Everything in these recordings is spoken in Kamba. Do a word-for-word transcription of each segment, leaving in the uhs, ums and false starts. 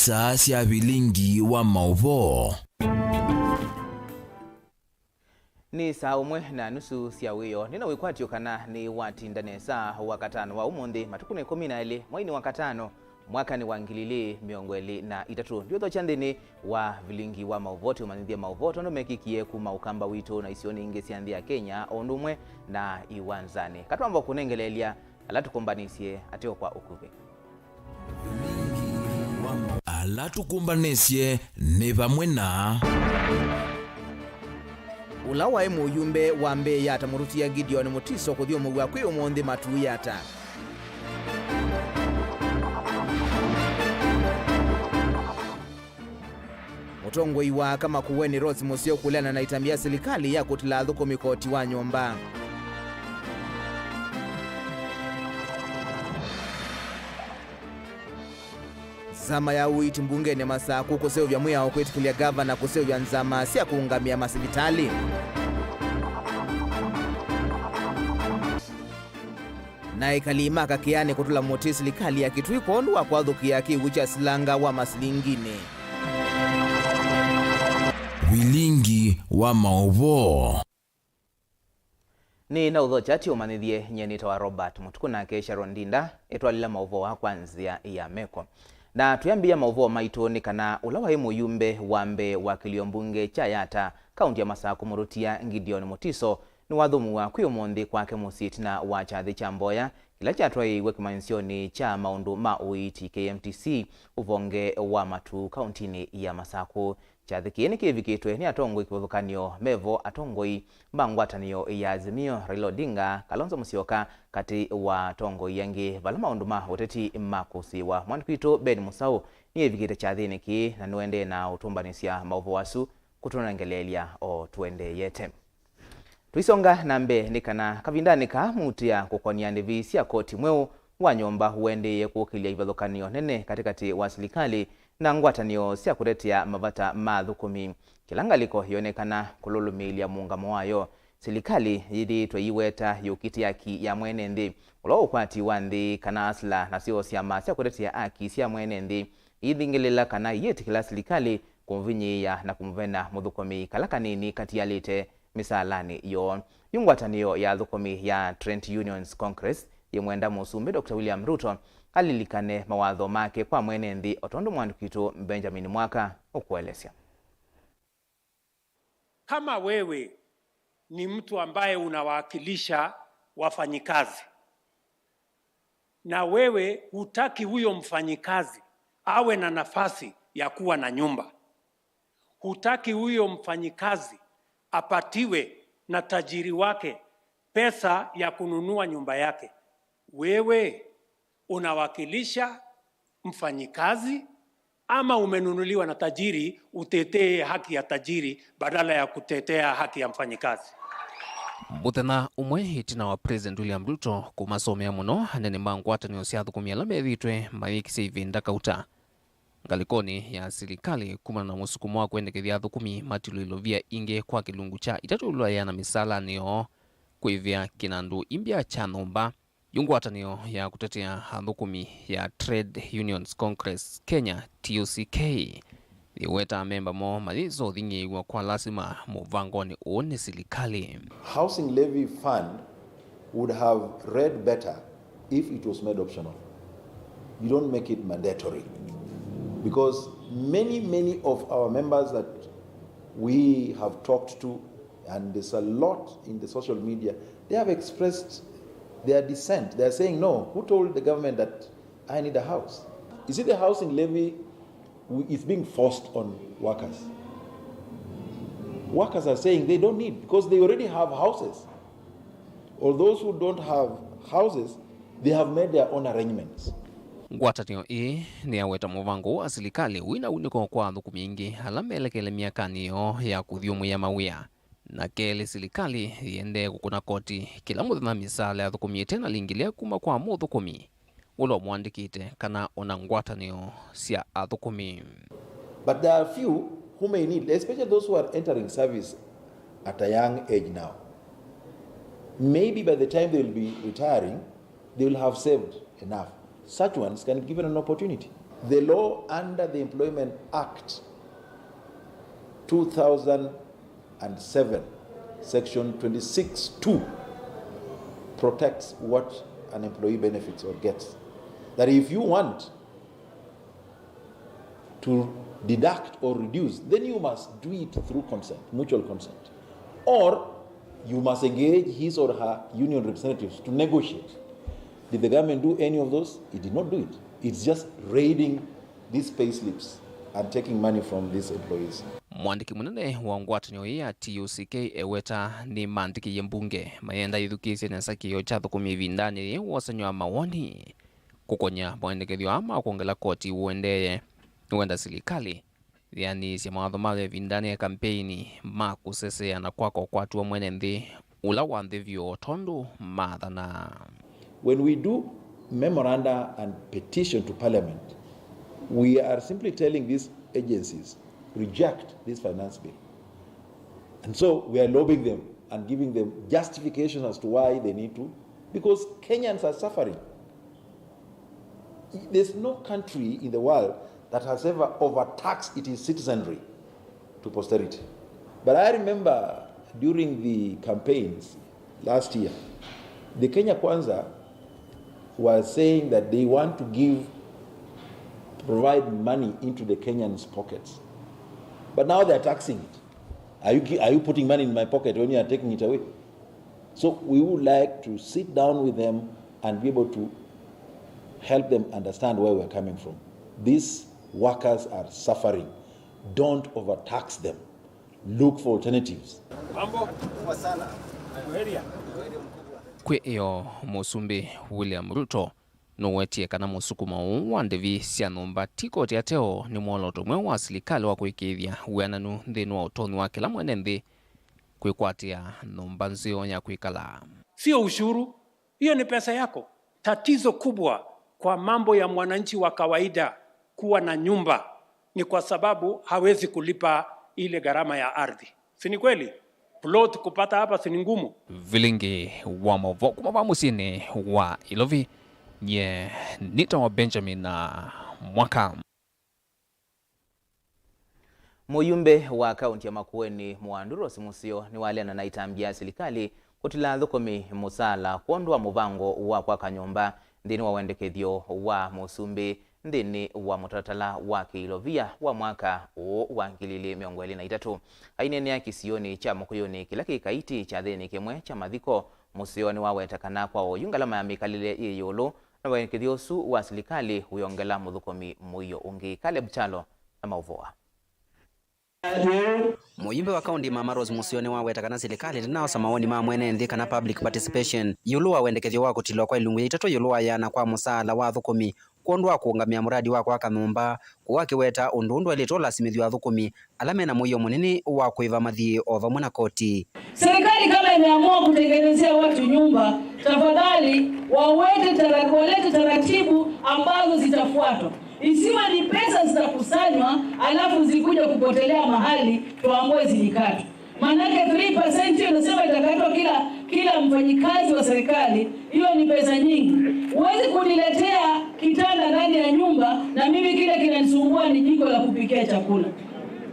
Saa sya vilingi wa maũvoo. Nĩ saa ũmwe na nusu sya wĩoo. Nĩ na wĩkwatyo kana nĩ watinda nesa wakatano wa ũmũnthĩ, matukũ nĩ ĩkũmi na elĩ, mweinĩ wa katano, mwakanĩ wa ngili ilĩ mĩongo ĩlĩ na itatũ. Ndiũthokya nthĩnĩ wa vilingi wa maũvoo, tũmanyĩthye maũvoo tondũ mekĩkie kuma ũkamba witũ na isionĩ ingĩ sya nthĩ ya Kenya, o ũndũ ũmwe na iwanzanĩ. Katwamba kũnengeleelya ala tũkũmbanĩsye ateo kwa ũkuvĩ. Ala tũkũmbanĩsye nĩ vamwe na. Ũla waĩ mũyumbe wa mbee Yatta Mũrũtia Gideon Mutiso kũthyũmũw'a kwĩ ũmũnthĩ Matuu Yatta. Mũtongoi wa aka Makueni Rose Museo kũleana na ĩtambya ya silikalĩ ya kũtila athũkũmi koti wa nyũmba. Nzama ya ũiiti mbungenĩ Masakũ kũseũvya mwĩao kwĩtĩkĩlya ngavana kũseũvya nzama sya kũũngamĩa masivitalĩ. Na ekali ma Kakĩanĩ kũtũla mũtĩ silikalĩ ya Kitui kwondũ wa kwathũkĩa kĩw'ũ kya silanga wa masilinginĩ. Vilingi wa maũvoo. Nĩ na ũthokya ti ũmanyĩthye, nyie nĩtawa Robert Mũtukũ nake Sharon Ndinda etwalĩla maũvoo aa kwa nzĩa ya meko. Na twĩambĩĩa maũvoo maitũ nĩ kana ũla waĩ mũyumbe wa mbee wa kĩlio mbunge kya Yatta, kaunti ya Masakũ Mũrũtia Gideon Mutiso, nĩwathũmũwa kwĩ ũmũnthĩ kwake mũsyĩ ĩtina wa kyathĩ kya mboya kĩla kyatwaĩĩiwe kĩmanyĩsyonĩ kya maũndũ ma ũiiti K M T C ũvonge wa Matuu kauntinĩ ya Masakũ. Kyathĩ kĩĩ nĩkĩvikĩtwe nĩ atongoi kĩvathũkany'o mevo, atongoi ma ngwatanĩo ya Azimio, Raila Odinga, Kalonzo Musyoka, katĩ wa atongoi angĩ, vala maũndũ ma ũteti makũsĩĩwa. Mwandĩki witũ Ben Mũsaũ nĩevikĩte kyathĩnĩ kĩĩ na nĩũendee na ũtũmbanĩsya maũvoo asu kũtũnengeleelya o tũendeeyete. Tũisonga na mbee nĩ kana kavindanĩ kaa mũutĩa kũkonia ndĩvi sya koti mweũ wa nyũmba ũendeeie kũkĩlya ivathũkanĩo nene katĩkatĩ wa silikalĩ na ngwatanĩo sya kũtetea mavata ma athũkũmi. Kĩla ngalĩko yonekana kũlũlũmĩĩlya mũũngamo wayo, silikalĩ yĩthĩĩtwe ĩiweta yũkitĩ aki ya mwene nthĩ, ũla ũkwati wa nthĩ kana asla, nasyo syama sya kũtetea aki sya mwene nthĩ iithingĩlĩla kana iyĩtĩkĩla silikalĩ kũmũvinyĩĩa na kũmũvena mũthũkũmi kala kanini katialĩte mĩsaalanĩ yoo. Yu ngwatanĩo ya athũkũmi ya Trade Unions Congress yĩmwenda Mũsumbĩ Doctor William Ruto alilikane mawatho make kwa mwene nthĩ, o tondũ mwandĩki witũ Benjamin Mwaka ũkũelesya. Kama wewe ni mtu ambaye unawakilisha wafanyikazi, na wewe hutaki huyo mfanyikazi awe na nafasi ya kuwa na nyumba, hutaki huyo mfanyikazi apatiwe na tajiri wake pesa ya kununua nyumba yake, wewe unawakilisha mfanyikazi ama umenunuliwa na tajiri utetee haki ya tajiri badala ya kutetea haki ya mfanyikazi? Mũthenya ũmwe ĩtina wa President William Ruto kũmasomea mũno anene ma ngwatanĩo sya athũkũmi ala methĩĩtwe mayĩkĩsya ĩvinda kauta ngalĩkonĩ ya silikalĩ kumana na mũsukumo wa kwendekethya athũkũmi matilwe ilovia ingĩ kwa kĩlungu kya itatũ ĩũlũ wa ĩana mĩsaalanĩ yoo, kwĩvĩa kĩnandũ imbya kya nyũmba, yu ngwatanĩo ya kũtetea athũkũmi ya Trade Unions Congress Kenya, T U C K, yĩweta amemba moo mayĩsa ũthing'ĩĩw'a kwa lasima mũvangonĩ ũũ nĩ silikalĩ. Housing levy fund would have read better if it was made optional. You don't make it mandatory, because many, many of our members that we have talked to, and there's a lot in the social media, they have expressed their dissent. They are saying, "No, who told the government that I need a house?" You see, the housing levy w-, is being forced on workers. Workers are saying they don't need, because they already have houses. Or those who don't have houses, they have made their own arrangements. Ngwatanĩo ĩĩ nĩyaweta mũvango wa silikalĩ wĩna unĩko kwa athũkũmi aingĩ ala melekele myakanĩ yoo ya kũthyũmũĩa mawĩa. Na kelĩ, silikalĩ yĩendee kũkũna koti kĩla mũthenya mĩsaala ya athũkũmi ĩte na lingĩlya kuma kwa mũthũkũmi ũla ũmũandĩkĩte kana ona ngwatanĩo sya athũkũmi. But there are few who may need, especially those who are entering service at a young age now. Maybe by the time they will be retiring, they will have saved enough. Such ones can be given an opportunity. The law under the Employment Act two thousand and seven, Section twenty-six two, protects what an employee benefits or gets. That if you want to deduct or reduce, then you must do it through consent, mutual consent. Or you must engage his or her union representatives to negotiate. Did the government do any of those? It did not do it. It's just raiding these pay slips and taking money from these employees. Mwandĩki mũnene wa ngwatanĩo ĩĩ ya T U C K eweta nĩmandĩkĩie mbunge mayenda yĩthukĩĩsye nesa kĩĩo kya athũkũmi ĩvindanĩ yĩĩ wosany'o wa mawoni kũkony'a mawendekethyo aa ma kwongela koti ũendee. Nĩwenda silikalĩ yĩanĩĩsye mawatho mayo ĩvindanĩ ya kampeini ma kũseseea na kwaka ũkwati wa mwene nthĩ ũla wa nthĩ vyũ o tondũ maathana. When we do memoranda and petition to parliament, we are simply telling these agencies, reject this finance bill. And so we are lobbying them and giving them justifications as to why they need to, because Kenyans are suffering. There's no country in the world that has ever overtaxed its citizenry to posterity. But I remember during the campaigns last year, the Kenya Kwanza was saying that they want to give, provide money into the Kenyans' pockets. But now they're taxing it. Are you, gi- are you putting money in my pocket when you are taking it away? So we would like to sit down with them and be able to help them understand where we're coming from. These workers are suffering. Don't overtax them. Look for alternatives. Kwĩ ĩyo, Mũsumbĩ William Ruto nũwetie kana mũsukumo ũũ wa ndĩvi sya nyũmba ti koti ateo nĩ mwolooto mweũ wa silikalĩ wa kũĩkĩĩthya wĩananu nthĩnĩ wa ũtonyi wa kĩla mwene nthĩ kwĩkwatĩa nyũmba nzeo ya kwĩkala. Sio ushuru, hiyo ni pesa yako. Tatizo kubwa kwa mambo ya mwananchi wa kawaida kuwa na nyumba ni kwa sababu hawezi kulipa ile gharama ya ardhi. Si ni kweli? Plot kupata hapa si ni ngumu? Vilingi wa maũvoo kuma va mũsyĩnĩ wa Ilovi, nye nĩtawa Benjamin na Mwaka. Mũyumbe wa kaunti ya Makueni Mwandu Rose Museo nĩwaleana na ĩtambya ya silikalĩ kũtila athũkũmi mũsaala kwondũ wa mũvango wa kwaka nyũmba nthĩnĩ wa wendekethyo wa mũsumbĩ nthĩnĩ wa mũtalatala wa kĩilovia wa mwaka ũũ wa ngili ilĩ mĩongo ĩlĩ na itatũ. Aineenea kĩsionĩ kya Mũkũyũnĩ kĩla kĩ Kaiti kyathĩnĩ kĩmwe kya mathiko, Mũseo nĩwaweta kana kwa oyu ngalama ya mĩkalĩle yĩ ĩũlũ, na wendekethyo ũsu wa silikalĩ ũyongela mũthũkũmi mũio ũngĩ. Caleb Kyalo na maũvoo. Mũyumbe wa kaunti Mama Rose Museo nĩwaweta kana silikalĩ ndĩnaosa mawoni ma mwene nthĩ kana public participation ĩũlũ wa wendekethyo wa kũtilwa kwa ilungu ya itatũ ĩũlũ wa ĩana kwa mũsaala wa athũkũmi kwondũ wa kũũngamĩa mũradi wa kwaka nyũmba, kũu akĩweta ũndũ ũũ ndwaĩlĩte ũlasimĩthw'a athũkũmi ala mena mũio mũnene wa kũĩva mathiĩ o vamwe na koti. Serikali kama imeamua kutengenezea watu nyumba, tafadhali waweke tara-, walete taratibu ambazo zitafuatwa. Isiwe ni pesa zitakusanywa, alafu zikuje kupotelea mahali, tuambiwe zilikatwa. Maanake three percent hiyo inasema itakatwa kila, kila mfanyikazi wa serikali. Hiyo ni pesa nyingi. Huwezi kuniletea kitanda ndani ya nyumba na mimi kile kinanisumbua ni jiko la kupikia chakula.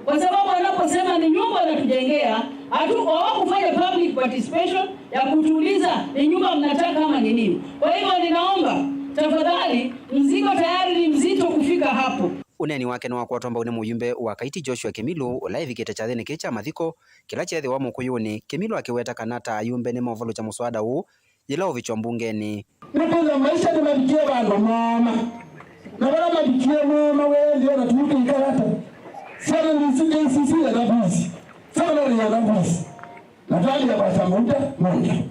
Kwa sababu anaposema ni nyumba anatujengea, hatu-, hawakufanya public participation ya kutuuliza ni nyumba mnataka ama ni nini. Kwa hivyo ninaomba, tafadhali, mzigo tayari ni mzito kufika hapo. Ũneeni wake nĩwakwatwa mbau nĩ mũyumbe wa Kaiti Joshua Kĩmilũ, ũla ĩvikĩte kyathĩnĩ kĩĩ kya mathiko, kĩla kyeethĩwa Mũkũyũnĩ, Kĩmilũ akĩweta kana ta ayumbe nĩmeũvalũkya mũswada ũũ yĩla ũvikĩwa mbungenĩ. Nĩkwĩthĩwa maisha nĩmavikie vandũ mooma, na vala mavikie mooma wĩthĩwa na tũikala ata? Syana nĩsi K C C yenda visi, sekondari yenda visi, na twalĩe kwasya mũuta mũndũ.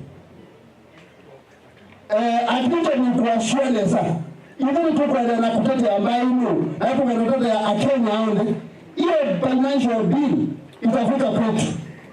Eh, atuĩte nĩkũasua nesa. Ithu nĩtũkwenda na kũtetea mbaĩ ino, na tũkwenda kũtetea Akenya onthe. Hiyo financial bill itafika kwetu.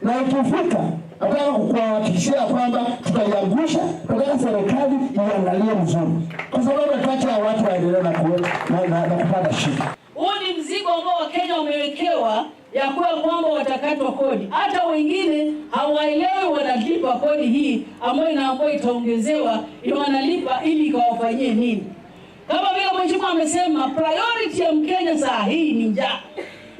Na ikifika, nataka kukuhakikishia kwamba tutaiangusha, nataka serikali iangalie mzuri. Kwa sababu hatutaki hawa watu waendelee na ku-, na, na, na kupata shida. Huu ni mzigo ambao Wakenya wamewekewa ya kuwa kwamba watakatwa kodi. Hata wengine hawaelewi wanalipa kodi hii ambayo inaambiwa itaongezewa, wanalipa ili ikawafanyie nini? Kama vile mheshimiwa amesema, priority ya Mkenya saa hii ni njaa.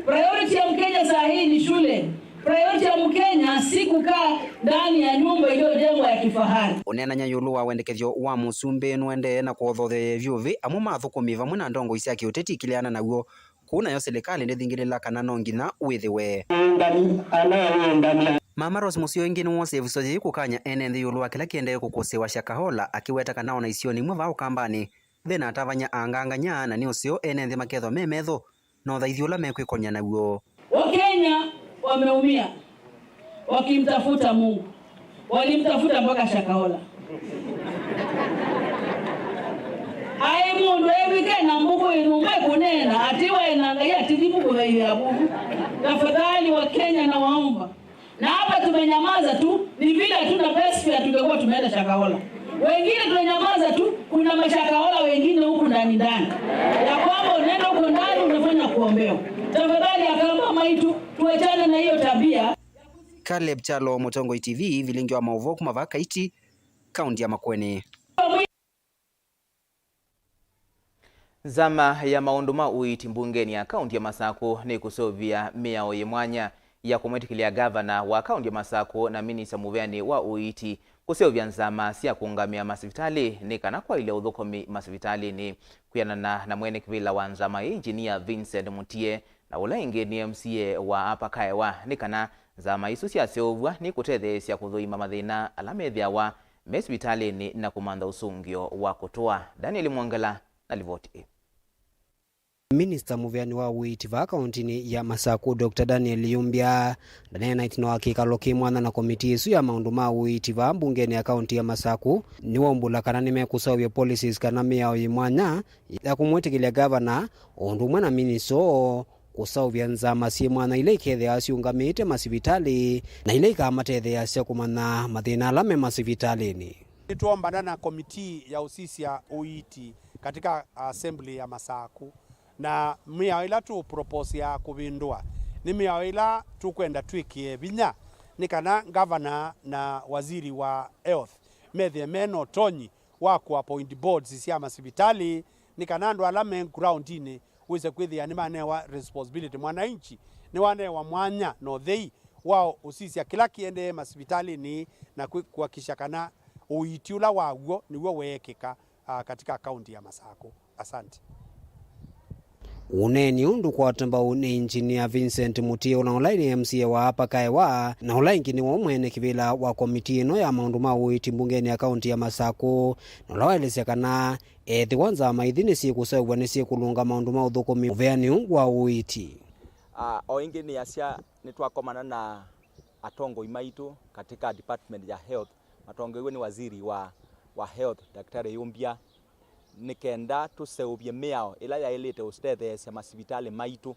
Priority ya Mkenya saa hii ni shule. Priority ya Mkenya si kukaa ndani ya nyumba iliyojengwa ya kifahari. Ũneenany'a ĩũlũ wa wendekethyo wa mũsumbĩ nũendee na kũothothya yĩvyũvĩ amwe ma athũkũmi vamwe na ndongoi sya kĩũteti ikĩleana naw'o. Kũu nayo silikalĩ ndĩthingĩlĩla kana no nginya wĩthĩwe. Mama Rose Mũseo ĩngĩ nĩwosie ĩvuso yĩĩ kũkany'a ene nthĩ ĩũlũ wa kĩla kĩendee kũkũsĩĩwa Shakahola, akĩweta kana o na isionĩ imwe vaa Ũkambanĩ, ve na atavany'a angangany'a, na nĩ ũseo ene nthĩ makethwa me metho na ũthaithi ũla mekwĩkony'a naw'o. Wakenya wameumia wakimtafuta Mungu. Walimtafuta mpaka Shakahola. Ai mũndũ evike na mbũkũ ĩnũmba ĩkũneena atĩ waĩ na Ngai atithi kũkũthaithĩa vuvu. Tafadhali wa Kenya, nawaomba. Na hapa tumenyamaza tu, ni vile hatuna best fare, tungekuwa tumeenda Shakahola. Wengine tunanyamaza tu, kuna mashakahola wengine huku ndani ndani. Ya kwamba unaenda huko ndani unafanya kuombewa. Tafadhali Akamba maitu, tuachane na hiyo tabia. Caleb Kyalo, Mũtongoi T V, vilingi wa maũvoo kuma vaa Kaiti, kaunti ya Makueni. Nzama ya maũndũ ma ũiiti mbungenĩ ya kaunti ya Masakũ nĩkũseũvya mĩao yĩ mwanya ya kũmwĩtĩkĩlya ngavana wa kaunti ya Masakũ na minista mũveanĩ wa ũiiti kũseũvya nzama sya kũũngamĩa masivitalĩ nĩ kana kwaĩlya ũthũkũmi masivitalĩnĩ. Kwĩanana na mwene kĩvĩla wa nzama ĩĩ, Engineer Vincent Mutie, na ũla ĩngĩ nĩ M C A wa Upper Kaewa, nĩ kana nzama isu syaseũvw'a nĩkũtetheesya kũthũima mathĩna ala methĩawa me sivitalĩnĩ na kũmantha ũsũngĩo wa kũtũa. Daniel Mwongela na livoti ĩĩ. Minista mũveanĩ wa ũiiti vaa kauntinĩ ya Masakũ, Doctor Daniel Yumbya, ndaneena ĩtina wa kĩkalo kĩ mwanya na komitii ĩsu ya maũndũ ma ũiiti vaa mbungenĩ ya kaunti ya Masakũ, nĩwaumbũla kana nĩmekũseũvya policies kana mĩao yĩ mwanya ya kũmwĩtĩkĩlya ngavana o ũndũ ũmwe na minista oo kũseũvya nzama syĩ mwanya ila ikethĩawa siũngamĩĩte masivitalĩ na ila ikamatetheeasya kũmanya mathĩna ala me masivitalĩnĩ. Nĩtwombana na komitii ya ũsisya ũiiti katika assembly ya Masakũ, na mĩao ĩla tũũproposea kũvĩndũa nĩ mĩao ĩla tũkwenda twĩkĩe vinya nĩ kana ngavana na waziri wa health methĩe me na ũtonyi wa kũappoint boards sya masivitalĩ, nĩ kana andũ ala me groundinĩ wĩse kwĩthĩa nĩmanewa responsibility. Mwananchi nĩwanewa mwanya na ũthei wa ũsisya kĩla kĩendee masivitalĩnĩ na kwĩ-, kũhakikisha kana ũiiti ũla waw'o nĩw'o weekĩka, ah, katika kaunti ya Masakũ. Asante. Ũneeni ũũ ndũkwatwa mbau nĩ Engineer Vincent Mutie, ũla ũla nĩ M C A wa Upper Kaewa, na ũla ĩngĩ nĩwe mwene kĩvĩla wa komitii ĩno ya maũndũ ma ũiiti mbungenĩ ya kaunti ya Masakũ, na ũla waelesya kana ethĩwa nzama ithi nĩsyĩkũseũvw'a nĩsyĩkũlũnga maũndũ ma ũthũkũmi mũveanĩ ũũ wa ũiiti. Ah, o ĩngĩ nĩasya nĩtwakomana na atongoi maitũ katika department ya health, matongoew'e nĩ waziri wa, wa health, Daktari Yumbya, nĩ kenda tũseũvye mĩao ĩla yaĩlĩte ũtetheesya masivitalĩ maitũ,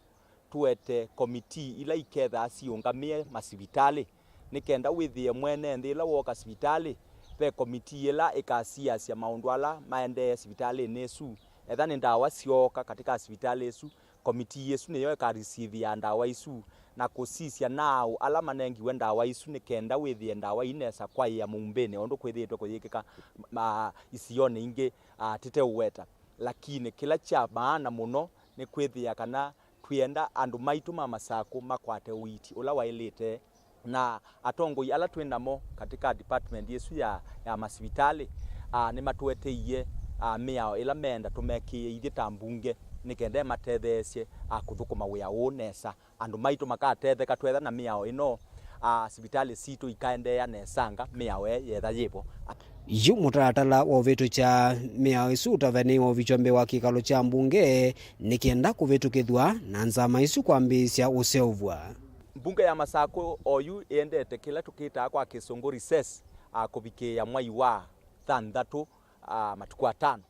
tũete komitii ila ikethaa siũngamĩe masivitalĩ, nĩ kenda wĩthĩe mwene nthĩ ĩla wooka sivitalĩ, ve komitii ĩla ĩkasiasya maũndũ ala maendee sivitalĩnĩ ĩsu, etha nĩ ndawa syooka katika sivitalĩ ĩsu, komitii ĩsu nĩyo ĩkarisivia ndawa isu na kũsisya naaũ ala manengiwe ndawa isu, nĩ kenda wĩthĩe ndawa inesa kwaĩa mũumbĩnĩ o ũndũ kwĩthĩĩtwe kũyĩkĩka, ma, isionĩ ingĩ, a, tĩteũweta. Lakini kĩla kya maana mũno nĩ kwĩthĩa kana twĩenda andũ maitũ ma Masakũ makwate ũiiti ũla waĩlĩte. Na atongoi ala twĩ namo katika department ĩsu ya, ya masivitalĩ, a, nĩmatũeteie, a, mĩao ĩla meenda tũmekĩĩe ithyĩ ta mbunge, nĩ kenda ĩmatetheesye, a, kũthũkũma wĩa ũũ nesa. Andũ maitũ makatetheka twetha na mĩao ĩno, a, sivitalĩ sitũ ikaendeea nesanga mĩao ĩĩ yetha yĩvo. Yu mũtalatala wa ũvĩtũkya mĩao ĩsu ũtavanĩiwe ũvikywa mbee wa kĩkalo kya mbunge nĩ kenda kũvĩtũkĩthw'a na nzama isu kwambĩĩsya ũseũvw'a. Mbunge ya Masakũ oyu ĩendete kĩla tũkĩtaa kwa Kĩsũngũ recess, a, kũvikĩĩa mwai wa thanthatũ, a, matukũ atano.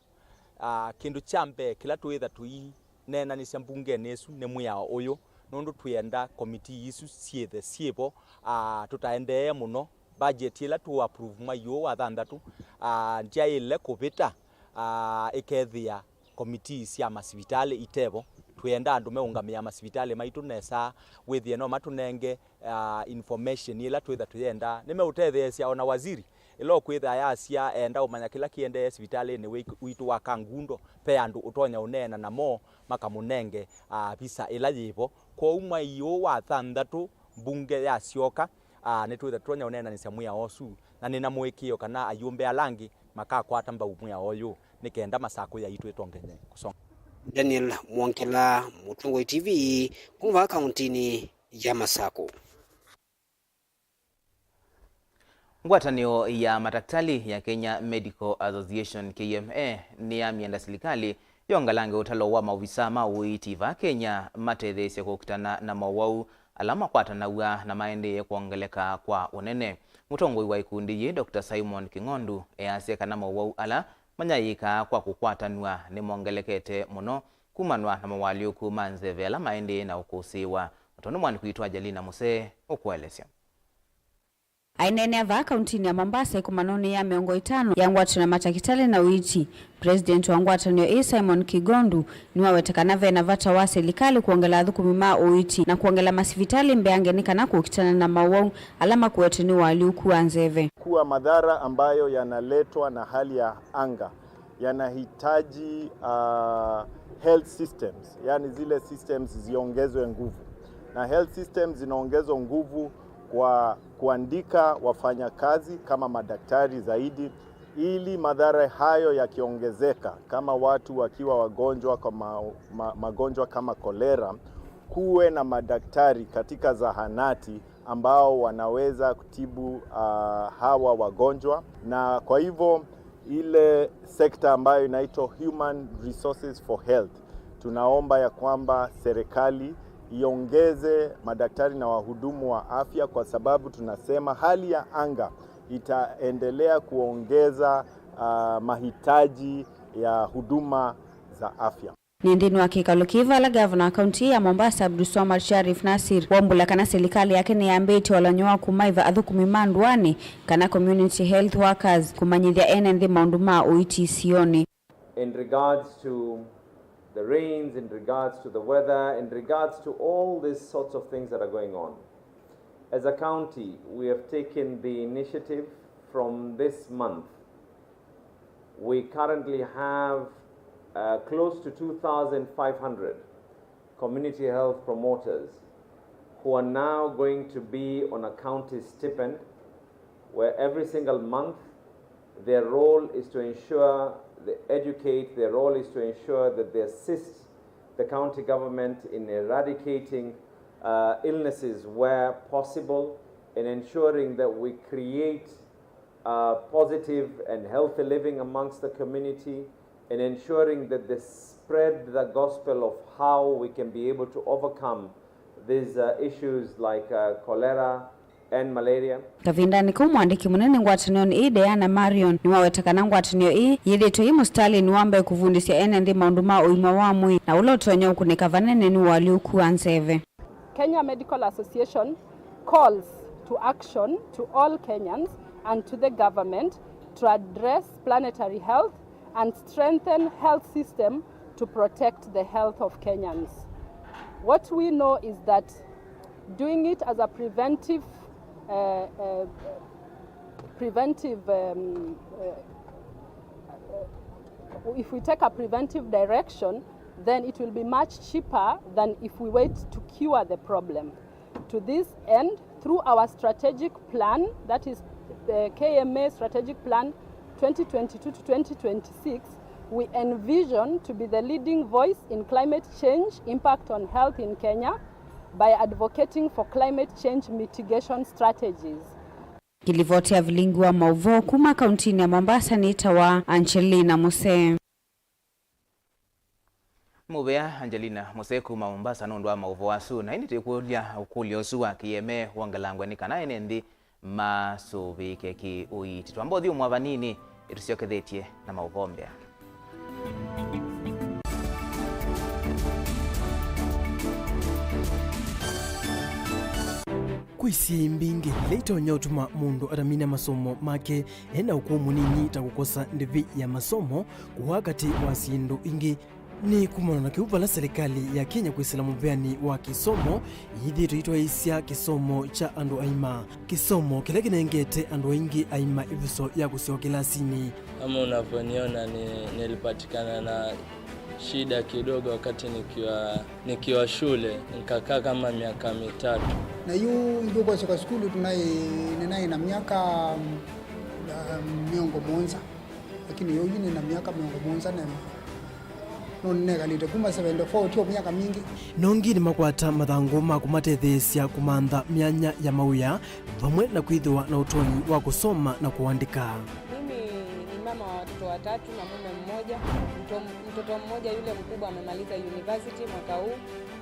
A, kĩndũ kya mbee kĩla tũĩtha tũineenanĩsya mbungenĩ ĩsu nĩ mwĩao ũyũ, nũndũ twĩenda komitii isu syĩthe syĩvo, a, tũtaendeee mũno. Budget ĩla tũ approve mwai ũũ wa thanthatũ, a, ndyaĩle kũvĩta, a, ĩkethĩa komitii sya masivitalĩ itevo. Twĩenda andũ meũngamĩa masivitalĩ maitũ nesa, wĩthĩe no matũnenge, ah, information ĩla twĩtha tũyenda. Nĩmeũtetheesya o na waziri, Ĩla ũkwĩthĩa yasya enda ũmanya kĩla kĩendee sivitalĩnĩ wĩ-, witũ wa Kangundo, ve andũ ũtonya ũneena namo makamũnenge, ah, visa ĩla yĩvo. Kwoou mwai ũũ wa thanthatũ mbunge yasyoka, ah, nĩtwĩthĩa tũtonya ũneenanĩsya mwĩao ũsu, na nĩna mũĩkĩĩo kana ayũmbe ala angĩ makakwata mbau mwĩao ũyũ nĩ kenda Masakũ yaitũ ĩtongenye kũsonga. Daniel Mwongela, Mũtongoi T V, kuma kauntinĩ ya Masakũ. Ngwatanĩo ya matakitali ya Kenya Medical Association, K M A, nĩyamĩenda silikalĩ yongalange ũtalo wa maovisa ma ũiiti vaa Kenya matetheesye kũkitana na mowau ala makwatanaw'a na maendee kwongeleka kwa ũnene. Mũtongoi wa ikundi yĩĩ, Doctor Simon King'ondu, easya kana mowau ala manyaĩĩkaa kwa kũkwatanw'a nĩmongelekete mũno kumanwa na moalyũku ma nzeve ala maendee na ũkũsĩĩwa, o tondũ mwandĩki witũ Angelina Musee ũkũelesya. Aineenea vaa kauntinĩ ya Mombasa ĩkomanonĩ ya mĩongo ĩtano ya ngwatanĩo ya matakitali na ũiiti, President wa ngwatanĩo ĩĩ Simon Kigondu nĩwaweta kana ve na vata wa silikalĩ kwongela athũkũmi ma ũiiti na kwongela masivitalĩ mbeange nĩ kana kũkitana na mowau ala makuetwe nĩ ũalyũku wa nzeve. Kuwa madhara ambayo yanaletwa na hali ya anga yanahitaji, uh, health systems, yani zile systems ziongezwe nguvu. Na health systems zinaongezwa nguvu kwa kuandika wafanyakazi kama madaktari zaidi, ili madhara hayo yakiongezeka, kama watu wakiwa wagonjwa kwa ma-, ma-, magonjwa kama kolera, kuwe na madaktari katika zahanati ambao wanaweza kutibu, ah, hawa wagonjwa. Na kwa hivyo ile sekta ambayo inaitwa Human Resources for Health, tunaomba ya kwamba serikali iongeze madaktari na wahudumu wa afya, kwa sababu tunasema hali ya anga itaendelea kuongeza, ah, mahitaji ya huduma za afya. Nĩ nthĩnĩ wa kĩkalo kĩĩ vala gavana wa kaunti ya Mombasa Abdulswamad Sharif Nasir waumbũla kana silikalĩ yake nĩyambĩĩtye ũlany'o wa kũmaiva athũkũmi ma ndũanĩ kana community health workers kũmanyĩthya ene nthĩ maũndũ ma ũiiti isionĩ. In regards to the rains, in regards to the weather, in regards to all these sorts of things that are going on, as a county, we have taken the initiative from this month. We currently have, uh, close to two thousand five hundred community health promoters who are now going to be on a county stipend, where every single month their role is to ensure they educate, their role is to ensure that they assist the county government in eradicating, uh, illnesses where possible, in ensuring that we create uh, positive and healthy living amongst the community, and ensuring that they spread the gospel of how we can be able to overcome these, uh, issues like, uh, cholera and malaria. Kavindanĩ kau, mwandĩki mũnene ngwatanĩonĩ ĩĩ, Diana Marion, nĩwaweta kana ngwatanĩo ĩĩ yĩthĩĩtwe yĩ mũsitalĩnĩ wa mbee kũvundĩsya ene nthĩ maũndũ ma ũima wa mwĩĩ na ũla ũtonya ũkunĩka vanene nĩ ũalyũku wa nzeve. Kenya Medical Association calls to action to all Kenyans and to the government to address planetary health and strengthen health system to protect the health of Kenyans. What we know is that doing it as a preventive, uh, uh, preventive, um, uh, uh, if we take a preventive direction, then it will be much cheaper than if we wait to cure the problem. To this end, through our strategic plan, that is the K M A strategic plan twenty twenty-two to twenty twenty-six, we envision to be the leading voice in climate change impact on health in Kenya by advocating for climate change mitigation strategies. Kĩlivoti ya vilingi wa maũvoo kuma kauntinĩ ya Mombasa nĩtawa Angelina Musee. Mũvea Angelina Musee kuma Mombasa nũndũ wa maũvoo asu. Na ĩndĩ tũikũlya ũkũlyo ũsu wa K M A wongelangwe nĩ kana ene nthĩ masũvĩĩke kĩ-ũiiti. Twamba ũthyũmũa vanini, ĩtũsyokethĩtye na maũvoo mbea. Kwĩ syĩĩ mbingĩ ila itonya ũtuma mũndũ atamina masomo make e na ũkũũ mũnini, ta kũkosa ndĩvi ya masomo, kũwaa katĩ wa syĩndũ ingĩ. Nĩ kumana na kĩu vala silikalĩ ya Kenya kwĩsĩla mũveani wa kĩsomo yĩthĩĩtwe ĩtwaĩĩsya kĩsomo kya andũ aima, kĩsomo kĩla kĩnengete andũ aingĩ aima ĩvuso ya kũsyoka kĩlasinĩ. Kama unavyoniona ni, nilipatikana na shida kidogo wakati nikiwa, nikiwa shule, nikakaa kama miaka mitatu. Na yu ndukwasyoka sukulu tunaĩ, nĩnaĩ na myaka, um, mĩongo mũonza. Lakini yu nĩ na myaka mĩongo mũonza na ĩmwe. No nĩnekalĩte kuma seventy-four, tyo myaka mingĩ. Nongi nĩmakwata mathangũ ma kũmatetheesya kũmantha myanya ya mawĩa vamwe na kwĩthĩwa na ũtonyi wa kũsoma na kũandĩka. Mimi ni mama wa watoto watatu na mume mmoja. Mto-, mtoto mmoja yule mkubwa amemaliza university mwaka huu.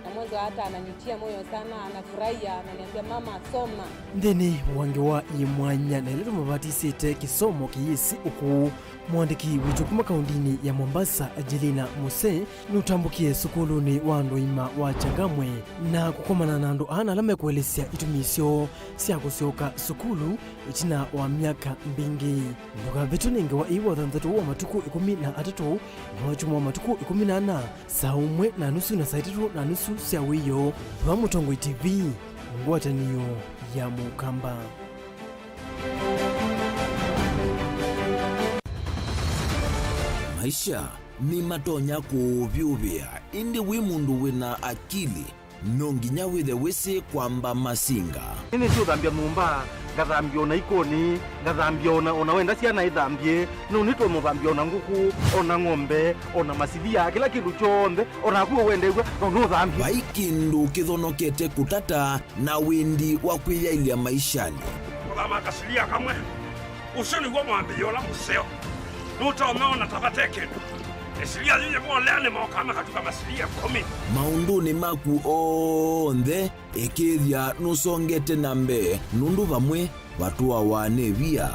Na mwanzo hata ananitia moyo sana, anafurahia, ananiambia, "Mama, soma." Nthĩnĩ wa ngewa yĩ mwanya na ĩla tũmũvatisĩte kĩsomo kĩyĩsĩ ũkũũ, mũandĩki witũ kuma kaũndĩnĩ ya Mombasa, Angelina Muse, nũtambũkie sukulunĩ wa andũ aima wa Changamwe na kũkomana na andũ ana ala mekũelesya itumi syoo sya kũsyoka sukulu ĩtina wa myaka mbingĩ. Ndũkavĩtwe nĩ ngewa ĩĩ wa thanthatũ wa matukũ ĩkũmi na atatũ na wa kyumwa wa matukũ ĩkũmi na ana, saa ũmwe na nusu na saa itatũ na nusu sya wĩoo, va Mũtongoi T V, ngwatanĩo ya Mũkamba. Maisha nĩmatonya kũũvyũvĩa, ĩndĩ wĩ mũndũ wĩna akili, no nginya wĩthe wĩsĩ kwamba masinga. Nĩnĩsĩ ũthambya nyũmba, ngathambya ona ikoni, ngathambya ona, ona wenda syana ithambye, no nĩtũmũthambya ona ngũkũ, ona ng'ombe, ona masilia, kĩla kĩndũ kyonthe, ona naku wendew'a, no nũthambye. Vai kĩndũ kĩthonokete kũtata na wendi wa kwĩyaĩlya maishanĩ. Kũthama kasilia kamwe. Ũsu nĩw'o mwambĩĩo ũla mũseo. Nũtonya ona ta vate kĩndũ. Ĩsilia yu yĩvolea nĩmokaa makatuka masilia ĩkũmi. Maũndũnĩ maku onthe, ĩkĩĩthya nũsongete na mbee, nũndũ vamwe vatũawa nĩ via.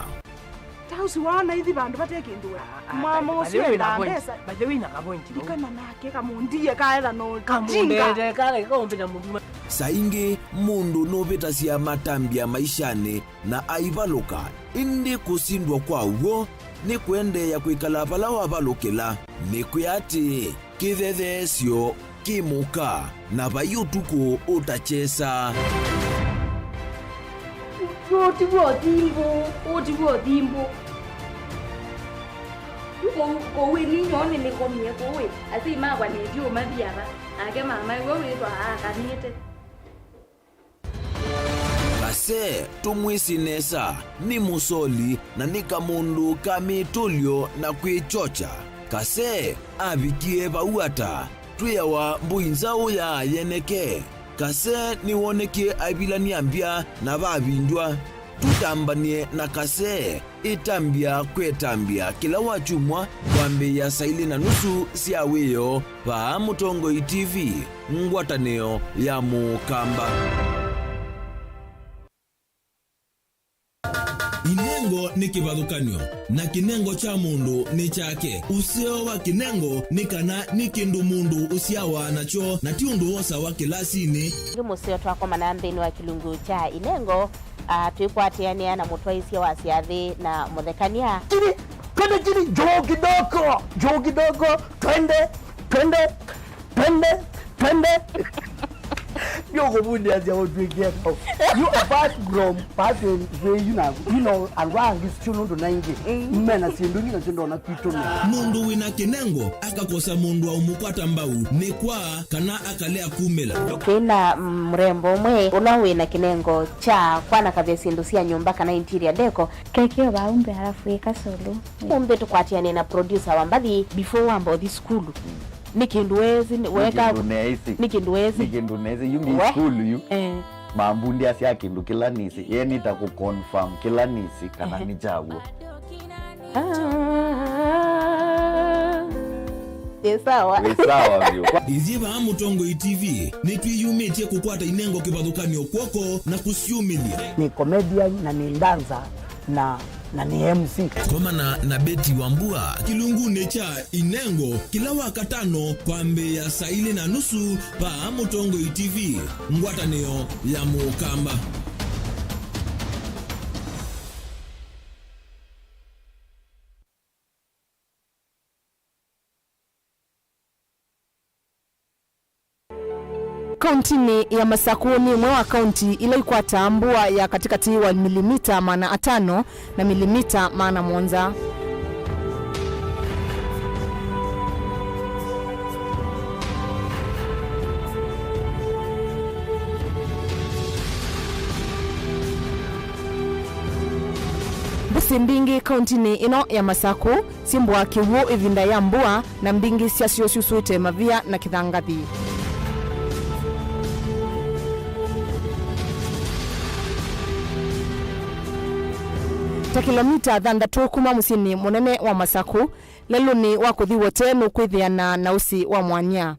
Tausi waona ithi vandũ vate kĩndũ we. Mama ũsu endaa mbesa. By the way, na kavointi vau. Ikana nake kamũndie kaetha no kamũndete kale kaũmbĩnya mũthuma. Saa ingĩ mũndũ nũvĩtasya matambya maishanĩ na aivalũka, ĩndĩ kũsindwa kwa w'o nĩ kũendeea kwĩkala vala wavalũkĩla. Nĩkwĩa atĩ kĩthetheesyo kĩ mũka, na vai ũtukũ ũtakyesa. Ũũ ti w'o ũthimbũ, ũũ ti w'o ũthimbũ. Yu kũu, kũu ĩ ninyoo nĩnĩkomie kũu ĩ, asyai makwa nĩthyũũma thiava, nake mama ĩwe wĩthwa aakanĩte. Kase, tũmwĩsĩ nesa, nĩ mũsoli na nĩ kamũndũ ka mĩtũlyo na kwĩkyokya. Kase avikie vau ata? Twĩawa mbũi nzaũ ya yeneke. Kase nĩwonekie aivilany'a mbya na vavindw'a. Tũtambany'e na Kase. Ĩtambya kwĩ ĩtambya kĩla wakyumwa kwambĩĩa saa ilĩ na nusu sya wĩoo vaa Mũtongoi T V, ngwatanĩo ya Mũkamba. Inengo nĩ kĩvathũkany'o, na kĩnengo kya mũndũ nĩ kyake. Ũseo wa kĩnengo nĩ kana nĩ kĩndũ mũndũ ũsyawa nakyo, na ti ũndũ wosawa kĩlasinĩ. Nĩ mũseo twakomana nthĩnĩ wa kĩlungu kya Inengo. Ah, twĩkwatĩanĩa na mũtwaĩsya wa syathĩ na mũthekany'a. Chini, twende chini, juu kidogo, juu kidogo, twende, twende, twende, twende. Ndio kuvundia sia utwekea. You apart from passing way, you know, you know, and why this tune ndo naingi. Mm. Mena sindu ngina sindo na kwitumi. Mũndũ wĩna kĩnengo akakosa mũndũ wa ũmũkwata mbau nĩ kwa kana akalea kumĩla. Twĩna, mm, mũrembo ũmwe ũla wĩna kĩnengo kya kwanakavya syĩndũ sya nyũmba kana interior deco. Kekeo vaa umbe alafu ĩka solo. Ũmbe tũkwatĩane na producer wa mbathi before wamba ũthi sukulu. Nĩ kĩndũ wezi, nĩ weka, kĩndũ neĩsĩ. Nĩ kĩndũ wezi. Nĩ kĩndũ neĩsĩ. Yu ngi sukulu yu. Eh. Mambundĩasya kĩndũ kĩla nĩsĩ. Ye nĩta kũ confirm kĩla nĩsĩ kana nĩ kyaw'o. Ah, ĩ sawa. Wĩ sawa vyũ. Ithyĩ vaa Mũtongoi T V nĩtwĩyumĩtye kũkwata inengo kĩvathũkany'o kw'oko na kũsyumĩlya. Nĩ comedian na nĩ dancer na, na nĩ M C. Komana na Betty Wambua kĩlungunĩ kya Inengo kĩla Wakatano kwambĩĩa saa ilĩ na nusu vaa Mũtongoi T V, ngwatanĩo ya Mũkamba. Kauntinĩ ya Masaku nĩ ĩmwe wa kaunti ila ikwataa mbua ya katĩkatĩ wa milimita maana atano na milimita maana mũonza. Mbũsĩ mbingĩ kauntinĩ ĩno ya Masaku syĩmbũaa kĩw'ũ ĩvinda ya mbua, na mbingĩ syasyo syusũĩte mavia na kĩthangathi. Ta kĩlomita thanthatũ kuma mũsyĩnĩ mũnene wa Masaku, lelũnĩ wa kũthi Wote nũkwĩthĩana na ũsĩ wa mwanya.